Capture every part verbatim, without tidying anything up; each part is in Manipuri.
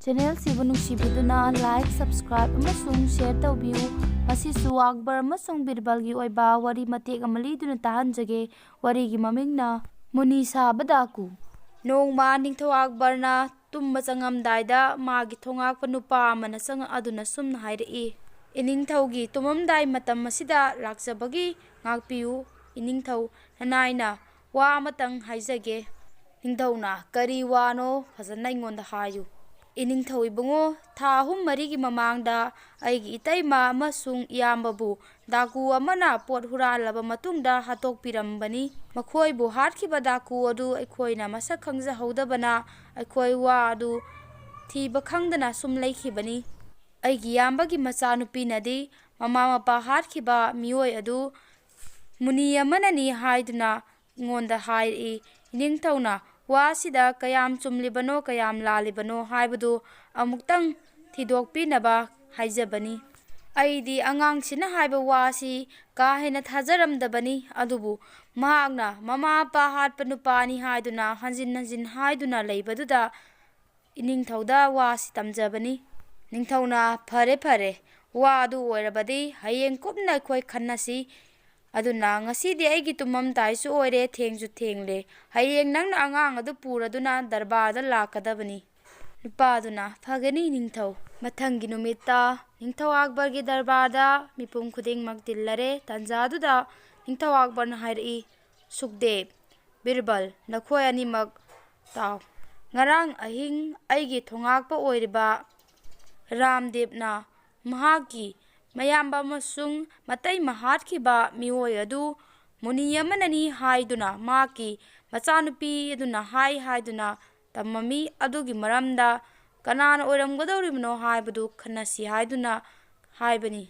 ꯆꯦꯅꯦꯜꯁꯤꯕꯨ ꯅꯨꯡꯁꯤꯕꯤꯗꯨꯅ like, subscribe ꯑꯃꯁꯨꯡ share ꯇꯧꯕꯤꯌꯨ꯫ ꯉꯁꯤꯁꯨ ꯑꯛꯕꯔ ꯑꯃꯁꯨꯡ ꯕꯤꯔꯕꯜꯒꯤ ꯑꯣꯏꯕ ꯋꯥꯔꯤ ꯃꯇꯦꯛ ꯑꯃ ꯂꯤꯗꯨꯅ ꯇꯥꯍꯟꯖꯒꯦ꯫ ꯋꯥꯔꯤꯒꯤ ꯃꯃꯤꯡꯅ ꯃꯨꯅꯤ ꯁꯥꯕ ꯗꯥꯀꯨ꯫ ꯅꯣꯡꯃ ꯅꯤꯡꯊꯧ ꯑꯛꯕꯔꯅ ꯇꯨꯝꯕ ꯆꯪꯉꯝꯗꯥꯏꯗ ꯃꯥꯒꯤ ꯊꯣꯉꯥꯛꯄ ꯅꯨꯄꯥ ꯑꯃꯅ ꯆꯪꯉꯛꯑꯗꯨꯅ ꯁꯨꯝꯅ ꯍꯥꯏꯔꯛꯏ, "ꯏꯅꯤꯡꯊꯧꯒꯤ ꯇꯨꯝꯃꯝꯗꯥꯏ ꯃꯇꯝ ꯑꯁꯤꯗ ꯂꯥꯛꯆꯕꯒꯤ ꯉꯥꯛꯄꯤꯌꯨ꯫ ꯏꯅꯤꯡꯊꯧ, ꯅꯅꯥꯏꯅ ꯋꯥ ꯑꯃꯇꯪ ꯍꯥꯏꯖꯒꯦ꯫" ꯅꯤꯡꯊꯧꯅ, "ꯀꯔꯤ ꯋꯥꯅꯣ? ꯐꯖꯅ ꯑꯩꯉꯣꯟꯗ ꯍꯥꯏꯌꯨ꯫" "ꯏꯅꯤꯡꯊꯧ ꯏꯕꯨꯡꯉꯣ, ꯊꯥ ꯑꯍꯨꯝ ꯃꯔꯤꯒꯤ ꯃꯃꯥꯡꯗ ꯑꯩꯒꯤ ꯏꯇꯩꯃ ꯑꯃꯁꯨꯡ ꯏꯌꯥꯝꯕꯕꯨ ꯗꯥꯀꯨ ꯑꯃꯅ ꯄꯣꯠ ꯍꯨꯔꯥꯜꯂꯕ ꯃꯇꯨꯡꯗ ꯍꯥꯠꯇꯣꯛꯄꯤꯔꯝꯕꯅꯤ꯫ ꯃꯈꯣꯏꯕꯨ ꯍꯥꯠꯈꯤꯕ ꯗꯥꯀꯨ ꯑꯗꯨ ꯑꯩꯈꯣꯏꯅ ꯃꯁꯛ ꯈꯪꯖꯍꯧꯗꯕꯅ ꯑꯩꯈꯣꯏ ꯋꯥ ꯑꯗꯨ ꯊꯤꯕ ꯈꯪꯗꯅ ꯁꯨꯝ ꯂꯩꯈꯤꯕꯅꯤ꯫ ꯑꯩꯒꯤ ꯏꯌꯥꯝꯕꯒꯤ ꯃꯆꯥꯅꯨꯄꯤꯅꯗꯤ ꯃꯃꯥ ꯃꯄꯥ ꯍꯥꯠꯈꯤꯕ ꯃꯤꯑꯣꯏ ꯑꯗꯨ ꯃꯨꯅꯤ ꯑꯃꯅꯅꯤ ꯍꯥꯏꯗꯨꯅ ꯑꯩꯉꯣꯟꯗ ꯍꯥꯏꯔꯛꯏ꯫ ꯏꯅꯤꯡꯊꯧꯅ ꯋꯥꯁꯤꯗ ꯀꯌꯥꯝ ꯆꯨꯝꯂꯤꯕꯅꯣ, ꯀꯌꯥꯝ ꯂꯥꯜꯂꯤꯕꯅꯣ ꯍꯥꯏꯕꯗꯨ ꯑꯃꯨꯛꯇꯪ ꯊꯤꯗꯣꯛꯄꯤꯅꯕ ꯍꯥꯏꯖꯕꯅꯤ꯫" ꯑꯩꯗꯤ ꯑꯉꯥꯡꯁꯤꯅ ꯍꯥꯏꯕ ꯋꯥꯁꯤ ꯀꯥ ꯍꯦꯟꯅ ꯊꯥꯖꯔꯝꯗꯕꯅꯤ, ꯑꯗꯨꯕꯨ ꯃꯍꯥꯛꯅ ꯃꯃꯥ ꯃꯄꯥ ꯍꯥꯠꯄ ꯅꯨꯄꯥꯅꯤ ꯍꯥꯏꯗꯨꯅ ꯍꯟꯖꯤꯟ ꯍꯟꯖꯤꯟ ꯍꯥꯏꯗꯨꯅ ꯂꯩꯕꯗꯨꯗ ꯏꯅꯤꯡꯊꯧꯗ ꯋꯥꯁꯤ ꯇꯝꯖꯕꯅꯤ꯫ ꯅꯤꯡꯊꯧꯅ, "ꯐꯔꯦ, ꯐꯔꯦ, ꯋꯥ ꯑꯗꯨ ꯑꯣꯏꯔꯕꯗꯤ ꯍꯌꯦꯡ ꯀꯨꯞꯅ ꯑꯩꯈꯣꯏ ꯈꯟꯅꯁꯤ꯫ ꯑꯗꯨꯅ ꯉꯁꯤꯗꯤ ꯑꯩꯒꯤ ꯇꯨꯝꯃꯝꯗꯥꯏꯁꯨ ꯑꯣꯏꯔꯦ, ꯊꯦꯡꯁꯨ ꯊꯦꯡꯂꯦ꯫ ꯍꯌꯦꯡ ꯅꯪꯅ ꯑꯉꯥꯡ ꯑꯗꯨ ꯄꯨꯔꯗꯨꯅ ꯗꯔꯕꯥꯔꯗ ꯂꯥꯛꯀꯗꯕꯅꯤ꯫" ꯅꯨꯄꯥꯗꯨꯅ, "ꯐꯒꯅꯤ ꯅꯤꯡꯊꯧ꯫" ꯃꯊꯪꯒꯤ ꯅꯨꯃꯤꯠꯇ ꯅꯤꯡꯊꯧ ꯑꯛꯕꯔꯒꯤ ꯗꯔꯕꯥꯔꯗ ꯃꯤꯄꯨꯝ ꯈꯨꯗꯤꯡꯃꯛ ꯇꯤꯜꯂꯔꯦ꯫ ꯇꯥꯟꯖꯥꯗꯨꯗ ꯅꯤꯡꯊꯧ ꯑꯛꯕꯔꯅ ꯍꯥꯏꯔꯛꯏ, "ꯁꯨꯛꯗꯦꯕ, ꯕꯤꯔꯕꯜ, ꯅꯈꯣꯏ ꯑꯅꯤꯃꯛ ꯇꯥꯎ꯫ ꯉꯔꯥꯡ ꯑꯍꯤꯡ ꯑꯩꯒꯤ ꯊꯣꯉꯥꯛꯄ ꯑꯣꯏꯔꯤꯕ ꯔꯥꯝꯗꯦꯕꯅ ꯃꯍꯥꯛꯀꯤ ꯃꯌꯥꯝꯕ ꯑꯃꯁꯨꯡ ꯃꯇꯩꯃ ꯍꯥꯠꯈꯤꯕ ꯃꯤꯑꯣꯏ ꯑꯗꯨ ꯃꯨꯅꯤ ꯑꯃꯅꯅꯤ ꯍꯥꯏꯗꯨꯅ ꯃꯍꯥꯛꯀꯤ ꯃꯆꯥꯅꯨꯄꯤ ꯑꯗꯨꯅ ꯍꯥꯏ ꯍꯥꯏꯗꯨꯅ ꯇꯝꯃꯝꯃꯤ꯫ ꯑꯗꯨꯒꯤ ꯃꯔꯝꯗ ꯀꯅꯥꯅ ꯑꯣꯏꯔꯝꯒꯗꯧꯔꯤꯕꯅꯣ ꯍꯥꯏꯕꯗꯨ ꯈꯟꯅꯁꯤ ꯍꯥꯏꯗꯨꯅ ꯍꯥꯏꯕꯅꯤ꯫"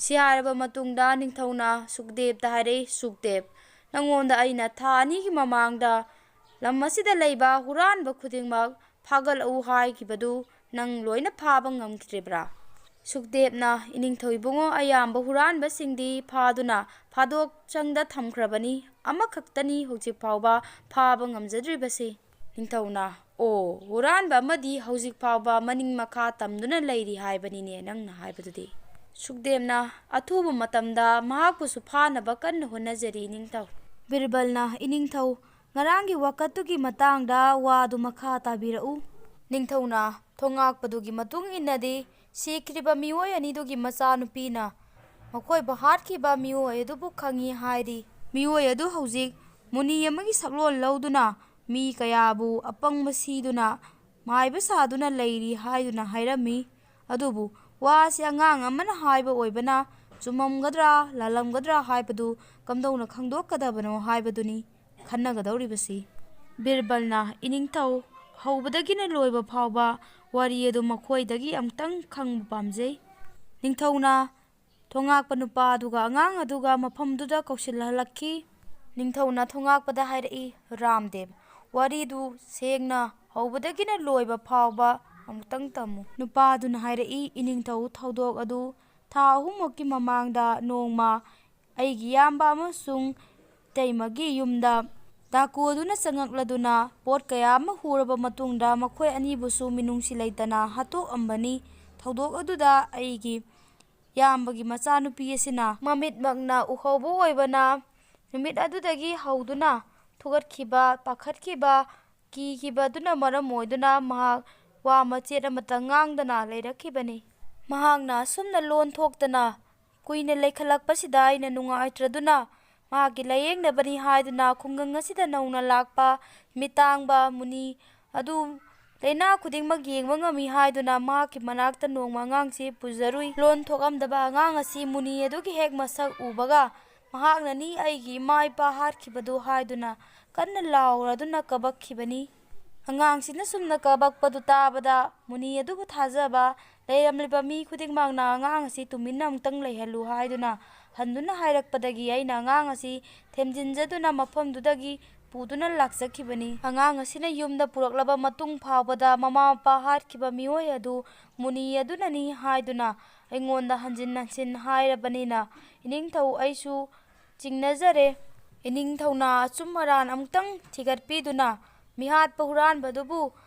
ꯁꯤ ꯍꯥꯏꯔꯕ ꯃꯇꯨꯡꯗ ꯅꯤꯡꯊꯧꯅ ꯁꯨꯛꯗꯦꯕꯇ ꯍꯥꯏꯔꯛꯏ, "ꯁꯨꯛꯗꯦꯕ, ꯅꯉꯣꯟꯗ ꯑꯩꯅ ꯊꯥ ꯑꯅꯤꯒꯤ ꯃꯃꯥꯡꯗ ꯂꯝ ꯑꯁꯤꯗ ꯂꯩꯕ ꯍꯨꯔꯥꯟꯕ ꯈꯨꯗꯤꯡꯃꯛ ꯐꯥꯒꯠꯂꯛꯎ ꯍꯥꯏꯈꯤꯕꯗꯨ ꯅꯪ ꯂꯣꯏꯅ ꯐꯥꯕ ꯉꯝꯈꯤꯗ꯭ꯔꯤꯕ꯭ꯔꯥ?" ꯁꯨꯛꯗꯦꯕꯅ, "ꯏꯅꯤꯡꯊꯧ ꯏꯕꯨꯡꯉꯣ, ꯑꯌꯥꯝꯕ ꯍꯨꯔꯥꯟꯕꯁꯤꯡꯗꯤ ꯐꯥꯗꯨꯅ ꯐꯥꯗꯣꯛ ꯆꯪꯗ ꯊꯝꯈ꯭ꯔꯕꯅꯤ꯫ ꯑꯃꯈꯛꯇꯅꯤ ꯍꯧꯖꯤꯛ ꯐꯥꯎꯕ ꯐꯥꯕ ꯉꯝꯖꯗ꯭ꯔꯤꯕꯁꯤ꯫" ꯅꯤꯡꯊꯧꯅ, ꯑꯣ, ꯍꯨꯔꯥꯟꯕ ꯑꯃꯗꯤ ꯍꯧꯖꯤꯛ ꯐꯥꯎꯕ ꯃꯅꯤꯡ ꯃꯈꯥ ꯇꯝꯗꯨꯅ ꯂꯩꯔꯤ ꯍꯥꯏꯕꯅꯤꯅꯦ ꯅꯪꯅ ꯍꯥꯏꯕꯗꯨꯗꯤ꯫ ꯁꯨꯛꯗꯦꯕꯅ, ꯑꯊꯨꯕ ꯃꯇꯝꯗ ꯃꯍꯥꯛꯄꯨꯁꯨ ꯐꯥꯅꯕ ꯀꯟꯅ ꯍꯣꯠꯅꯖꯔꯤ, ꯏꯅꯤꯡꯊꯧ꯫ ꯕꯤꯔꯕꯜꯅ, ꯏꯅꯤꯡꯊꯧ, ꯉꯔꯥꯡꯒꯤ ꯋꯥꯀꯠꯇꯨꯒꯤ ꯃꯇꯥꯡꯗ ꯋꯥꯗꯨ ꯃꯈꯥ ꯇꯥꯕꯤꯔꯛꯎ꯫ ꯅꯤꯡꯊꯧꯅ, ꯊꯣꯉꯥꯛꯄꯗꯨꯒꯤ ꯃꯇꯨꯡ ꯏꯟꯅꯗꯤ ꯁꯤꯈ꯭ꯔꯤꯕ ꯃꯤꯑꯣꯏ ꯑꯅꯤꯗꯨꯒꯤ ꯃꯆꯥꯅꯨꯄꯤꯅ ꯃꯈꯣꯏꯕꯨ ꯍꯥꯠꯈꯤꯕ ꯃꯤꯑꯣꯏ ꯑꯗꯨꯕꯨ ꯈꯪꯏ ꯍꯥꯏꯔꯤ꯫ ꯃꯤꯑꯣꯏ ꯑꯗꯨ ꯍꯧꯖꯤꯛ ꯃꯨꯅꯤ ꯑꯃꯒꯤ ꯁꯛꯂꯣꯟ ꯂꯧꯗꯨꯅ ꯃꯤ ꯀꯌꯥꯕꯨ ꯑꯄꯪꯕ ꯁꯤꯗꯨꯅ ꯃꯥꯏꯕ ꯁꯥꯗꯨꯅ ꯂꯩꯔꯤ ꯍꯥꯏꯗꯨꯅ ꯍꯥꯏꯔꯝꯃꯤ꯫ ꯑꯗꯨꯕꯨ ꯋꯥ ꯑꯁꯤ ꯑꯉꯥꯡ ꯑꯃꯅ ꯍꯥꯏꯕ ꯑꯣꯏꯕꯅ ꯆꯨꯝꯃꯝꯒꯗ꯭ꯔꯥ ꯂꯥꯜꯂꯝꯒꯗ꯭ꯔꯥ ꯍꯥꯏꯕꯗꯨ ꯀꯝꯗꯧꯅ ꯈꯪꯗꯣꯛꯀꯗꯕꯅꯣ ꯍꯥꯏꯕꯗꯨꯅꯤ ꯈꯟꯅꯒꯗꯧꯔꯤꯕꯁꯤ꯫ ꯕꯤꯔꯕꯜꯅ, ꯏꯅꯤꯡꯊꯧ, ꯍꯧꯕꯗꯒꯤꯅ ꯂꯣꯏꯕ ꯐꯥꯎꯕ ꯋꯥꯔꯤ ꯑꯗꯨ ꯃꯈꯣꯏꯗꯒꯤ ꯑꯃꯨꯛꯇꯪ ꯈꯪꯕ ꯄꯥꯝꯖꯩ꯫ ꯅꯤꯡꯊꯧꯅ ꯊꯣꯉꯥꯛꯄ ꯅꯨꯄꯥ ꯑꯗꯨꯒ ꯑꯉꯥꯡ ꯑꯗꯨꯒ ꯃꯐꯝꯗꯨꯗ ꯀꯧꯁꯤꯜꯍꯜꯂꯛꯈꯤ꯫ ꯅꯤꯡꯊꯧꯅ ꯊꯣꯉꯥꯛꯄꯗ ꯍꯥꯏꯔꯛꯏ, ꯔꯥꯝꯗꯦꯕ, ꯋꯥꯔꯤꯗꯨ ꯁꯦꯡꯅ ꯍꯧꯕꯗꯒꯤꯅ ꯂꯣꯏꯕ ꯐꯥꯎꯕ ꯑꯃꯨꯛꯇꯪ ꯇꯝꯃꯨ꯫ ꯅꯨꯄꯥ ꯑꯗꯨꯅ ꯍꯥꯏꯔꯛꯏ, ꯏꯅꯤꯡꯊꯧ, ꯊꯧꯗꯣꯛ ꯑꯗꯨ ꯊꯥ ꯑꯍꯨꯝꯃꯨꯛꯀꯤ ꯃꯃꯥꯡꯗ ꯅꯣꯡꯃ ꯑꯩꯒꯤ ꯏꯌꯥꯝꯕ ꯑꯃꯁꯨꯡ ꯏꯇꯩꯃꯒꯤ ꯌꯨꯝꯗ ꯗꯥꯀꯨ ꯑꯗꯨꯅ ꯆꯪꯉꯛꯂꯗꯨꯅ ꯄꯣꯠ ꯀꯌꯥ ꯑꯃ ꯍꯨꯔꯕ ꯃꯇꯨꯡꯗ ꯃꯈꯣꯏ ꯑꯅꯤꯕꯨꯁꯨ ꯃꯤꯅꯨꯡꯁꯤ ꯂꯩꯇꯅ ꯍꯥꯠꯇꯣꯛꯑꯝꯕꯅꯤ꯫ ꯊꯧꯗꯣꯛ ꯑꯗꯨꯗ ꯑꯩꯒꯤ ꯏꯌꯥꯝꯕꯒꯤ ꯃꯆꯥꯅꯨꯄꯤ ꯑꯁꯤꯅ ꯃꯃꯤꯠꯃꯛꯅ ꯎꯍꯧꯕ ꯑꯣꯏꯕꯅ ꯅꯨꯃꯤꯠ ꯑꯗꯨꯗꯒꯤ ꯍꯧꯗꯨꯅ ꯊꯨꯒꯠꯈꯤꯕ, ꯄꯥꯈꯠꯈꯤꯕ, ꯀꯤꯈꯤꯕꯗꯨꯅ ꯃꯔꯝ ꯑꯣꯏꯗꯨꯅ ꯃꯍꯥꯛ ꯋꯥ ꯃꯆꯦꯠ ꯑꯃꯠꯇ ꯉꯥꯡꯗꯅ ꯂꯩꯔꯛꯈꯤꯕꯅꯤ꯫ ꯃꯍꯥꯛꯅ ꯑꯁꯨꯝꯅ ꯂꯣꯟ ꯊꯣꯛꯇꯅ ꯀꯨꯏꯅ ꯂꯩꯈꯠꯂꯛꯄꯁꯤꯗ ꯑꯩꯅ ꯅꯨꯡꯉꯥꯏꯇ꯭ꯔꯗꯨꯅ ꯃꯍꯥꯛꯀꯤ ꯂꯥꯌꯦꯡꯅꯕꯅꯤ ꯍꯥꯏꯗꯨꯅ ꯈꯨꯡꯒꯪ ꯑꯁꯤꯗ ꯅꯧꯅ ꯂꯥꯛꯄ ꯃꯤꯠ ꯇꯥꯡꯕ ꯃꯨꯅꯤ ꯑꯗꯨ ꯂꯥꯏꯅꯥ ꯈꯨꯗꯤꯡꯃꯛ ꯌꯦꯡꯕ ꯉꯝꯃꯤ ꯍꯥꯏꯗꯨꯅ ꯃꯍꯥꯛꯀꯤ ꯃꯅꯥꯛꯇ ꯅꯣꯡꯃ ꯑꯉꯥꯡꯁꯤ ꯄꯨꯖꯔꯨꯏ꯫ ꯂꯣꯟ ꯊꯣꯛꯂꯝꯗꯕ ꯑꯉꯥꯡ ꯑꯁꯤ ꯃꯨꯅꯤ ꯑꯗꯨꯒꯤ ꯍꯦꯛ ꯃꯁꯛ ꯎꯕꯒ ꯃꯍꯥꯛꯅꯅꯤ ꯑꯩꯒꯤ ꯏꯃꯥ ꯏꯄꯥ ꯍꯥꯠꯈꯤꯕꯗꯨ ꯍꯥꯏꯗꯨꯅ ꯀꯟꯅ ꯂꯥꯎꯔꯗꯨꯅ ꯀꯕꯛꯈꯤꯕꯅꯤ꯫ ꯑꯉꯥꯡꯁꯤꯅ ꯁꯨꯝꯅ ꯀꯕꯛꯄꯗꯨ ꯇꯥꯕꯗ ꯃꯨꯅꯤ ꯑꯗꯨꯕꯨ ꯊꯥꯖꯕ ꯂꯩꯔꯝꯂꯤꯕ ꯃꯤ ꯈꯨꯗꯤꯡꯃꯛꯅ ꯑꯉꯥꯡ ꯑꯁꯤ ꯇꯨꯃꯤꯟꯅ ꯑꯃꯨꯛꯇꯪ ꯂꯩꯍꯜꯂꯨ ꯍꯥꯏꯗꯨꯅ ꯍꯟꯗꯨꯅ ꯍꯥꯏꯔꯛꯄꯗꯒꯤ ꯑꯩꯅ ꯑꯉꯥꯡ ꯑꯁꯤ ꯊꯦꯝꯖꯤꯟꯖꯗꯨꯅ ꯃꯐꯝꯗꯨꯗꯒꯤ ꯄꯨꯗꯨꯅ ꯂꯥꯛꯆꯈꯤꯕꯅꯤ꯫ ꯑꯉꯥꯡ ꯑꯁꯤꯅ ꯌꯨꯝꯗ ꯄꯨꯔꯛꯂꯕ ꯃꯇꯨꯡ ꯐꯥꯎꯕꯗ ꯃꯃꯥ ꯃꯄꯥ ꯍꯥꯠꯈꯤꯕ ꯃꯤꯑꯣꯏ ꯑꯗꯨ ꯃꯨꯅꯤ ꯑꯗꯨꯅꯅꯤ ꯍꯥꯏꯗꯨꯅ ꯑꯩꯉꯣꯟꯗ ꯍꯟꯖꯤꯟ ꯍꯟꯖꯤꯟ ꯍꯥꯏꯔꯕꯅꯤꯅ ꯏꯅꯤꯡꯊꯧ ꯑꯩꯁꯨ ꯆꯤꯡꯅꯖꯔꯦ꯫ ꯏꯅꯤꯡꯊꯧꯅ ꯑꯆꯨꯝ ꯑꯔꯥꯟ ꯑꯃꯨꯛꯇꯪ ꯊꯤꯒꯠꯄꯤꯗꯨꯅ ꯃꯤꯍꯥꯠꯄ ꯍꯨꯔꯥꯟꯕꯗꯨꯕꯨ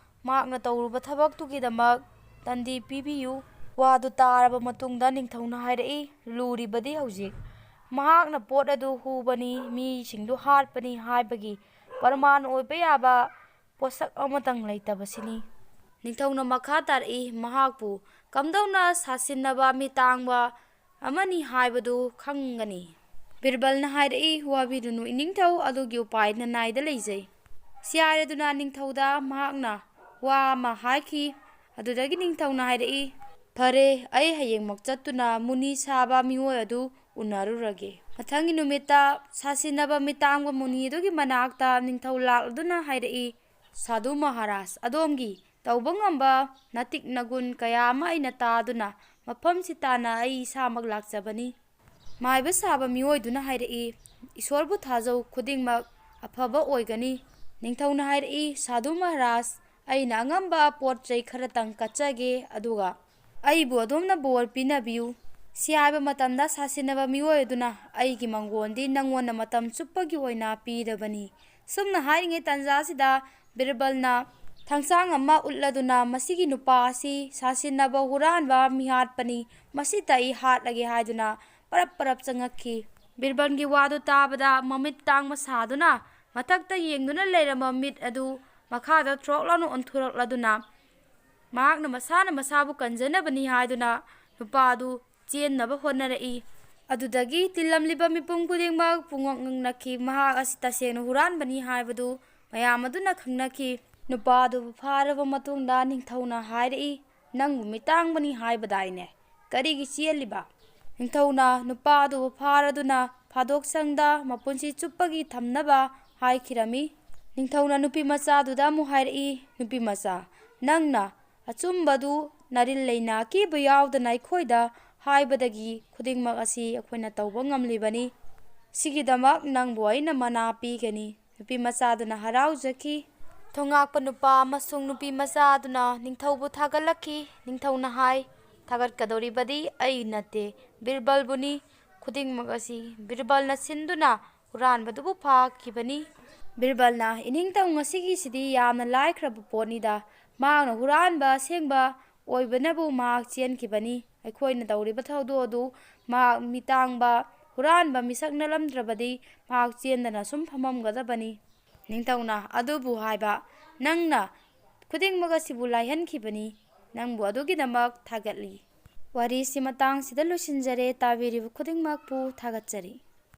ꯃꯍꯥꯛꯅ ꯇꯧꯔꯨꯕ ꯊꯕꯛꯇꯨꯒꯤꯗꯃꯛ ꯇꯟꯗꯤ ꯄꯤꯕꯤꯌꯨ꯫ ꯋꯥꯗꯨ ꯇꯥꯔꯕ ꯃꯇꯨꯡꯗ ꯅꯤꯡꯊꯧꯅ ꯍꯥꯏꯔꯛꯏ, ꯂꯨꯔꯤꯕꯗꯤ ꯍꯧꯖꯤꯛ ꯃꯍꯥꯛꯅ ꯄꯣꯠ ꯑꯗꯨ ꯍꯨꯕꯅꯤ, ꯃꯤꯁꯤꯡꯗꯨ ꯍꯥꯠꯄꯅꯤ ꯍꯥꯏꯕꯒꯤ ꯄ꯭ꯔꯃꯥꯟ ꯑꯣꯏꯕ ꯌꯥꯕ ꯄꯣꯠꯁꯛ ꯑꯃꯇꯪ ꯂꯩꯇꯕꯁꯤꯅꯤ꯫ ꯅꯤꯡꯊꯧꯅ ꯃꯈꯥ ꯇꯥꯔꯛꯏ, ꯃꯍꯥꯛꯄꯨ ꯀꯝꯗꯧꯅ ꯁꯥꯁꯤꯟꯅꯕ ꯃꯤꯇꯥꯡꯕ ꯑꯃꯅꯤ ꯍꯥꯏꯕꯗꯨ ꯈꯪꯒꯅꯤ꯫ ꯕꯤꯔꯕꯜꯅ ꯍꯥꯏꯔꯛꯏ, ꯋꯥꯕꯤꯔꯨꯅꯨ ꯏꯅꯤꯡꯊꯧ, ꯑꯗꯨꯒꯤ ꯎꯄꯥꯏ ꯅꯅꯥꯏꯗ ꯂꯩꯖꯩ꯫ ꯁꯤꯌꯥꯔꯦꯗꯨꯅ ꯅꯤꯡꯊꯧꯗ ꯃꯍꯥꯛꯅ ꯋꯥ ꯑꯃ ꯍꯥꯏꯈꯤ꯫ ꯑꯗꯨꯗꯒꯤ ꯅꯤꯡꯊꯧꯅ ꯍꯥꯏꯔꯛꯏ, ꯐꯔꯦ, ꯑꯩ ꯍꯌꯦꯡꯃꯛ ꯆꯠꯇꯨꯅ ꯃꯨꯅꯤ ꯁꯥꯕ ꯃꯤꯑꯣꯏ ꯑꯗꯨ ꯎꯅꯔꯨꯔꯒꯦ꯫ ꯃꯊꯪꯒꯤ ꯅꯨꯃꯤꯠꯇ ꯁꯥꯁꯤꯟꯅꯕ ꯃꯤꯇꯥꯡꯕ ꯃꯨꯅꯤ ꯑꯗꯨꯒꯤ ꯃꯅꯥꯛꯇ ꯅꯤꯡꯊꯧ ꯂꯥꯛꯂꯗꯨꯅ ꯍꯥꯏꯔꯛꯏ, ꯁꯥꯗꯨ ꯃꯍꯥꯔꯥꯖ, ꯑꯗꯣꯝꯒꯤ ꯇꯧꯕ ꯉꯝꯕ ꯅꯇꯤꯛ ꯅꯒꯨꯟ ꯀꯌꯥ ꯑꯃ ꯑꯩꯅ ꯇꯥꯗꯨꯅ ꯃꯐꯝꯁꯤ ꯇꯥꯟꯅ ꯑꯩ ꯏꯁꯥꯃꯛ ꯂꯥꯛꯆꯕꯅꯤ꯫ ꯃꯥꯏꯕ ꯁꯥꯕ ꯃꯤꯑꯣꯏꯗꯨꯅ ꯍꯥꯏꯔꯛꯏ, ꯏꯁꯣꯔꯕꯨ ꯊꯥꯖꯧ, ꯈꯨꯗꯤꯡꯃꯛ ꯑꯐꯕ ꯑꯣꯏꯒꯅꯤ꯫ ꯅꯤꯡꯊꯧꯅ ꯍꯥꯏꯔꯛꯏ, ꯁꯥꯗꯨ ꯃꯍꯥꯔꯥꯖ, ꯑꯩꯅ ꯑꯉꯝꯕ ꯄꯣꯠ ꯆꯩ ꯈꯔꯇꯪ ꯀꯠꯆꯒꯦ, ꯑꯗꯨꯒ ꯑꯩꯕꯨ ꯑꯗꯣꯝꯅ ꯕꯣꯔ ꯄꯤꯅꯕꯤꯌꯨ꯫ ꯁꯤ ꯍꯥꯏꯕ ꯃꯇꯝꯗ ꯁꯥꯁꯤꯟꯅꯕ ꯃꯤꯑꯣꯏ ꯑꯗꯨꯅ ꯑꯩꯒꯤ ꯃꯪꯒꯣꯟꯗꯤ ꯅꯪꯉꯣꯟꯗ ꯃꯇꯝ ꯆꯨꯞꯄꯒꯤ ꯑꯣꯏꯅ ꯄꯤꯔꯕꯅꯤ꯫ ꯁꯨꯝꯅ ꯍꯥꯏꯔꯤꯉꯩ ꯇꯥꯟꯖꯥꯁꯤꯗ ꯕꯤꯔꯕꯜꯅ ꯊꯥꯡꯁꯥꯡ ꯑꯃ ꯎꯠꯂꯗꯨꯅ ꯃꯁꯤꯒꯤ ꯅꯨꯄꯥ ꯑꯁꯤ ꯁꯥꯁꯤꯟꯅꯕ ꯍꯨꯔꯥꯟꯕ ꯃꯤꯍꯥꯠꯄꯅꯤ, ꯃꯁꯤꯗ ꯑꯩ ꯍꯥꯠꯂꯒꯦ ꯍꯥꯏꯗꯨꯅ ꯄꯔꯞ ꯄꯔꯞ ꯆꯪꯉꯛꯈꯤ꯫ ꯕꯤꯔꯕꯜꯒꯤ ꯋꯥꯗꯨ ꯇꯥꯕꯗ ꯃꯃꯤꯠ ꯇꯥꯡꯕ ꯁꯥꯗꯨꯅ ꯃꯊꯛꯇ ꯌꯦꯡꯗꯨꯅ ꯂꯩꯔꯝꯕ ꯃꯤꯠ ꯑꯗꯨ ꯃꯈꯥꯗ ꯊ꯭ꯔꯣꯛ ꯂꯥꯎꯅ ꯑꯣꯟꯊꯣꯔꯛꯂꯗꯨꯅ ꯃꯍꯥꯛꯅ ꯃꯁꯥꯅ ꯃꯁꯥꯕꯨ ꯀꯟꯖꯅꯕꯅꯤ ꯍꯥꯏꯗꯨꯅ ꯅꯨꯄꯥ ꯑꯗꯨ ꯆꯦꯟꯅꯕ ꯍꯣꯠꯅꯔꯛꯏ꯫ ꯑꯗꯨꯗꯒꯤ ꯇꯤꯜꯂꯝꯂꯤꯕ ꯃꯤꯄꯨꯝ ꯈꯨꯗꯤꯡꯃꯛ ꯄꯨꯡꯉꯛ ꯉꯛꯅꯈꯤ꯫ ꯃꯍꯥꯛ ꯑꯁꯤ ꯇꯁꯦꯡꯅ ꯍꯨꯔꯥꯟꯕꯅꯤ ꯍꯥꯏꯕꯗꯨ ꯃꯌꯥꯝ ꯑꯗꯨꯅ ꯈꯪꯅꯈꯤ꯫ ꯅꯨꯄꯥ ꯑꯗꯨꯕꯨ ꯐꯥꯔꯕ ꯃꯇꯨꯡꯗ ꯅꯤꯡꯊꯧꯅ ꯍꯥꯏꯔꯛꯏ, ꯅꯪꯕꯨ ꯃꯤꯇꯥꯡꯕꯅꯤ ꯍꯥꯏꯕꯗꯥꯏꯅꯦ? ꯀꯔꯤꯒꯤ ꯆꯦꯜꯂꯤꯕ? ꯅꯤꯡꯊꯧꯅ ꯅꯨꯄꯥ ꯑꯗꯨꯕꯨ ꯐꯥꯔꯗꯨꯅ ꯐꯥꯗꯣꯛꯁꯪꯗ ꯃꯄꯨꯟꯁꯤ ꯆꯨꯞꯄꯒꯤ ꯊꯝꯅꯕ ꯍꯥꯏꯈꯤꯔꯝꯃꯤ꯫ ꯅꯤꯡꯊꯧꯅ ꯅꯨꯄꯤ ꯃꯆꯥꯗꯨꯗ ꯑꯃꯨꯛ ꯍꯥꯏꯔꯛꯏ, ꯅꯨꯄꯤ ꯃꯆꯥ, ꯅꯪꯅ ꯑꯆꯨꯝꯕꯗꯨ ꯅꯔꯤꯜ ꯂꯩꯅꯥ ꯑꯀꯤꯕ ꯌꯥꯎꯗꯅ ꯑꯩꯈꯣꯏꯗ ꯍꯥꯏꯕꯗꯒꯤ ꯈꯨꯗꯤꯡꯃꯛ ꯑꯁꯤ ꯑꯩꯈꯣꯏꯅ ꯇꯧꯕ ꯉꯝꯂꯤꯕꯅꯤ꯫ ꯁꯤꯒꯤꯗꯃꯛ ꯅꯪꯕꯨ ꯑꯩꯅ ꯃꯅꯥ ꯄꯤꯒꯅꯤ꯫ ꯅꯨꯄꯤ ꯃꯆꯥꯗꯨꯅ ꯍꯔꯥꯎꯖꯈꯤ꯫ ꯊꯣꯉꯥꯛꯄ ꯅꯨꯄꯥ ꯑꯃꯁꯨꯡ ꯅꯨꯄꯤ ꯃꯆꯥ ꯑꯗꯨꯅ ꯅꯤꯡꯊꯧꯕꯨ ꯊꯥꯒꯠꯂꯛꯈꯤ꯫ ꯅꯤꯡꯊꯧꯅ ꯍꯥꯏ, ꯊꯥꯒꯠꯀꯗꯧꯔꯤꯕꯗꯤ ꯑꯩ ꯅꯠꯇꯦ, ꯕꯤꯔꯕꯜꯕꯨꯅꯤ꯫ ꯈꯨꯗꯤꯡꯃꯛ ꯑꯁꯤ ꯕꯤꯔꯕꯜꯅ ꯁꯤꯟꯗꯨꯅ ꯍꯨꯔꯥꯟꯕꯗꯨꯕꯨ ꯐꯥꯈꯤꯕꯅꯤ꯫ ꯕꯤꯔꯕꯜꯅ, "ꯏꯅꯤꯡꯊꯧ, ꯉꯁꯤꯒꯤꯁꯤꯗꯤ ꯌꯥꯝꯅ ꯂꯥꯏꯈ꯭ꯔꯕ ꯄꯣꯠꯅꯤꯗ꯫ ꯃꯍꯥꯛꯅ ꯍꯨꯔꯥꯟꯕ ꯑꯁꯦꯡꯕ ꯑꯣꯏꯕꯅꯕꯨ ꯃꯍꯥꯛ ꯆꯦꯟꯈꯤꯕꯅꯤ꯫ ꯑꯩꯈꯣꯏꯅ ꯇꯧꯔꯤꯕ ꯊꯧꯗꯣꯛ ꯑꯗꯨ ꯃꯍꯥꯛ ꯃꯤꯇꯥꯡꯕ ꯍꯨꯔꯥꯟꯕ ꯃꯤꯁꯛ ꯅꯠꯂꯝꯗ꯭ꯔꯕꯗꯤ ꯃꯍꯥꯛ ꯆꯦꯟꯗꯅ ꯁꯨꯝ ꯐꯝꯃꯝꯒꯗꯕꯅꯤ꯫" ꯅꯤꯡꯊꯧꯅ ꯑꯗꯨꯕꯨ ꯍꯥꯏꯕ, "ꯅꯪꯅ ꯈꯨꯗꯤꯡꯃꯛ ꯑꯁꯤꯕꯨ ꯂꯥꯏꯍꯟꯈꯤꯕꯅꯤ꯫ ꯅꯪꯕꯨ ꯑꯗꯨꯒꯤꯗꯃꯛ ꯊꯥꯒꯠꯂꯤ꯫" ꯋꯥꯔꯤꯁꯤ ꯃꯇꯥꯡꯁꯤꯗ ꯂꯣꯏꯁꯤꯟꯖꯔꯦ꯫ ꯇꯥꯕꯤꯔꯤꯕ ꯈꯨꯗꯤꯡꯃꯛꯄꯨ ꯊꯥꯒꯠꯆꯔꯤ꯫